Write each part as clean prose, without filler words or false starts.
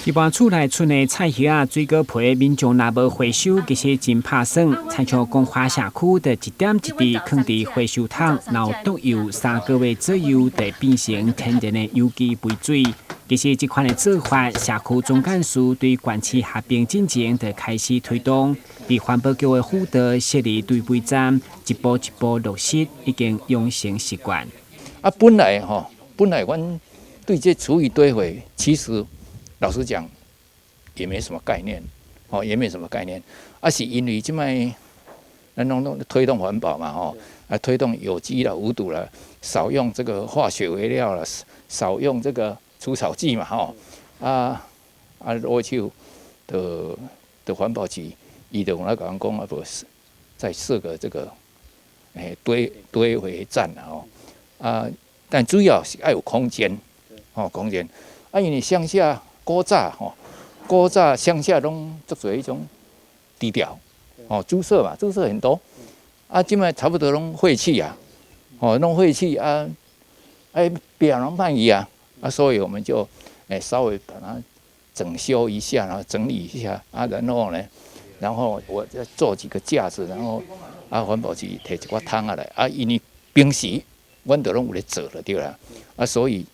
一般厝內賰的菜葉仔、水果皮，民眾若無回收，其實真拍算。親像光華社區的一點一滴囥佇回收桶，然後毒油3個月左右就變成天然的有機肥水。其實這款的做法，社區總幹事對縣市合併進前就開始推動，佇環保局的輔導設立堆肥站，一步一步落實，已經養成習慣。啊，本來吼，本來阮對這廚餘堆肥，其實老實講，也沒什麼概念，哦，也沒什麼概念。啊，是因為這擺咱攏攏推動環保嘛，吼，啊，推動有機啦、無毒啦，少用這個化學肥料啦，少用這個除草劑嘛，吼，啊啊，羅手的的環保局，伊就來共阮講啊，無再設個這個，堆肥站啦，吼，啊，但主要是愛有空間，吼，空間，啊，因為鄉下古早吼，古早鄉下攏足濟彼種豬寮，吼，豬舍嘛，豬舍很多，啊，這擺差不多攏廢棄啊，吼，攏廢棄啊，哎，別人歹去啊，啊，所以我們就稍微把它整修一下，然後整理一下，啊，然後呢，然後我再做幾個架子，然後啊，環保局提一寡桶仔來，啊，因為平時阮都攏有咧做了，對啦，啊，所以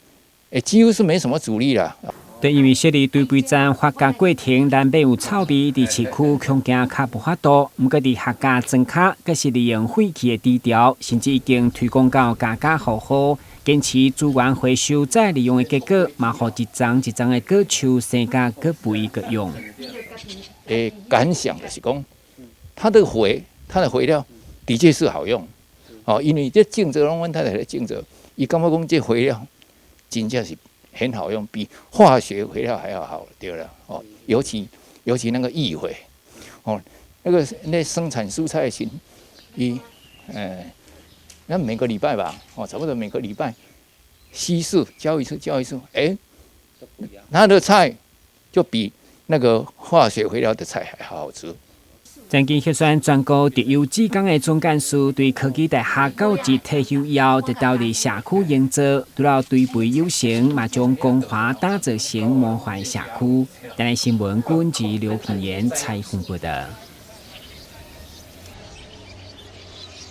幾乎是沒什麼阻力啦。對，因為設立堆肥站發酵過程難免有臭味，佇市區恐驚較無法度。毋過佇客家莊跤，閣是利用廢棄的豬寮，甚至已經推廣到家家戶戶，堅持資源回收再利用的結果，嘛予一叢一叢的果樹生甲閣肥閣勇。感想就是講，它的肥料的確是好用，哦，因為這種植攏阮太太咧種植，伊感覺講這肥料真正是很好用，比化學肥料還要好，對了，哦，尤其那個液肥，哦，那個那生產蔬菜時，伊，那每個禮拜吧，哦，差不多每個禮拜稀釋澆一次，澆一次，他的菜就比那個化學肥料的菜還好吃。曾經獲選全國特優志工的總幹事，對科技大學教職退休以後，就投入社區營造，除了堆肥有成，嘛將光華打造成模範社區。台視新聞，軍及劉品言採訪報道。